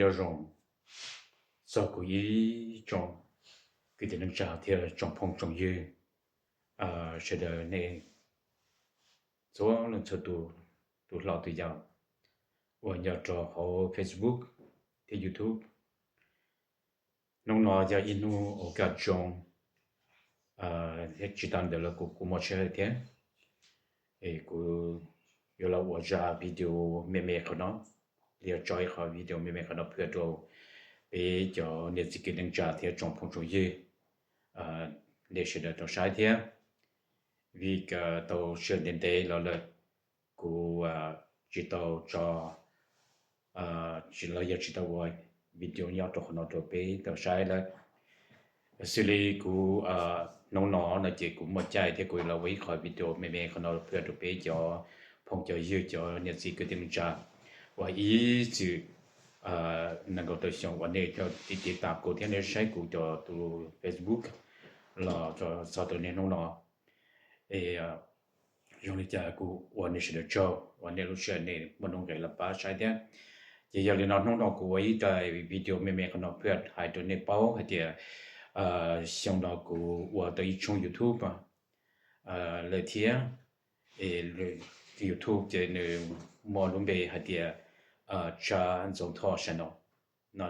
Nyob zoo txog kuv ib tsoom kwv tij neej tsa thiab tsoom phooj tsoom ywg, sawv daws nej txhua leej txhua tus, tus hlob tus yau uas nyob rau hauv Facebook thiab YouTube. Hnub no yog ib hnub ua kaj zoo thiab tsis tas ntawd los kuv kuj muaj sij hawm thiab, es kuv yuav los ua zaj video me me qhov no, yuav tso ib qho video me me qhov no phua rau peb cov niam txiv kwv tij neej tsa thiab tsoom phooj tsoom ywg, nej sawv daws tau saib thiab. Vim tau sij hawm ntev ntev los lawm kuv tsis tau tso, tsis los yog tsis tau ua video nyob rau qhov no rau peb tau saib lawm. Xws li kuv hnub no no ces kuv muaj caij thiab kuv los ua ib qho video me me qhov no phua rau peb cov phooj cov ywg cov niam txiv kwv tij neej tsa uas ib txwm nees nkaum tawm xyoo uas nej tau tiv tiv tam kuv thiab nej saib kuv cov tus Facebook los txog rau niaj hnub no. Es zoo li cas kuv ua nej sawv daws tsaug uas nej lub sij hawm nej muaj nuj nqis los pab saib thiab. Ces yog li no hnub no kuv ua ib daim video me me qhov no phua hais rau nej paub hais tias xyoo no kuv ua tau ib tshooj YouTube lawm thiab. YouTube ces nws muaj lub npe hais tias Tsa Ntxoov Thoj Channel no.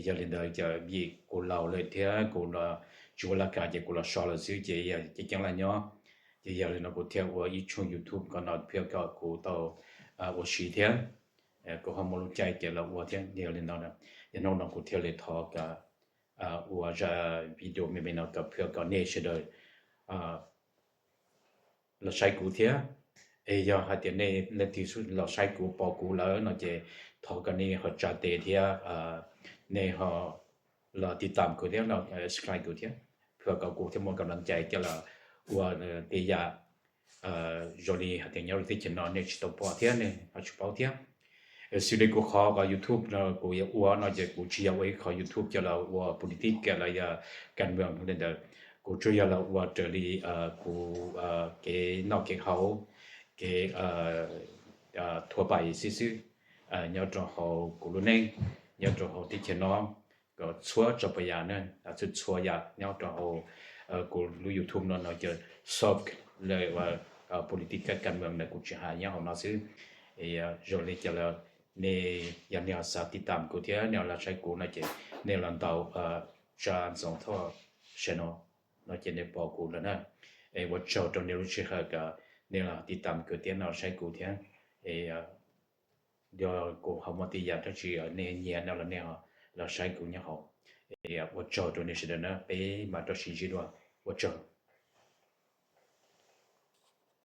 Yog li ntawd ces vim kuv laus lawm thiab kuv tsis ua laj kab ces kuv los so lawm xwb ces yog ceeb ceeb laj nyob. Ces yog li no kuv thiaj ua ib tshooj YouTube ko no phua kom kuv tau ua si thiab kuv ho muaj lub caij ces los ua thiab. Yog li no, yog hnub no kuv thiaj li thov kom ua zaj video me me no kom phua kom nej sawv daws los saib kuv thiab. Es yog hais tias nej leej twg los saib kuv pom kuv lawm no ces thov kom nej ho tsa tes thiab nej ho los tiv tam kuv thiab, los subscribe kuv thiab, phua kom kuv thiaj muaj kam laj cai coj los ua tej yam zoo li hais tias nyob rau teb chaws no nej tsis tau pom thiab nej ho tsis paub thiab. Xws li kuv qhov YouTube no kuv yuav ua no ces kuv tsis yog ua ib qho YouTube coj los ua politics los yog kas moos li ntawd. Kuv tsuas yog los ua raws li kuv kev noj kev haus, kev thua pais xwb xwb nyob rau hauv kuv lub neej, nyob rau hauv teb chaws no, kom txhua tsav pas yam na, txhua txhua yam nyob rau hauv kuv lub YouTube no no ces soft lawm ua politics kas moos ntawd kuv tsis hais nyob hauv no xwb. Zoo li cas los nej yog nej ho xav tiv tam kuv thiab nej ho los saib kuv no ces nej los ntaus Tsa Ntxoov Thoj Channel no ces nej pom kuv lawm na. Es ua tsaug rau nej lub sij hawm kom nej los tiv tam kuv thiab nej los saib kuv thiab. Es yog kuv ho muaj tej yam dab tsi nej nyiam no los nej ho los saib kuv nyob hauv. Es ua tsaug rau nej sawv daws na, peb mam rau sib ntsib dua. Ua tsaug.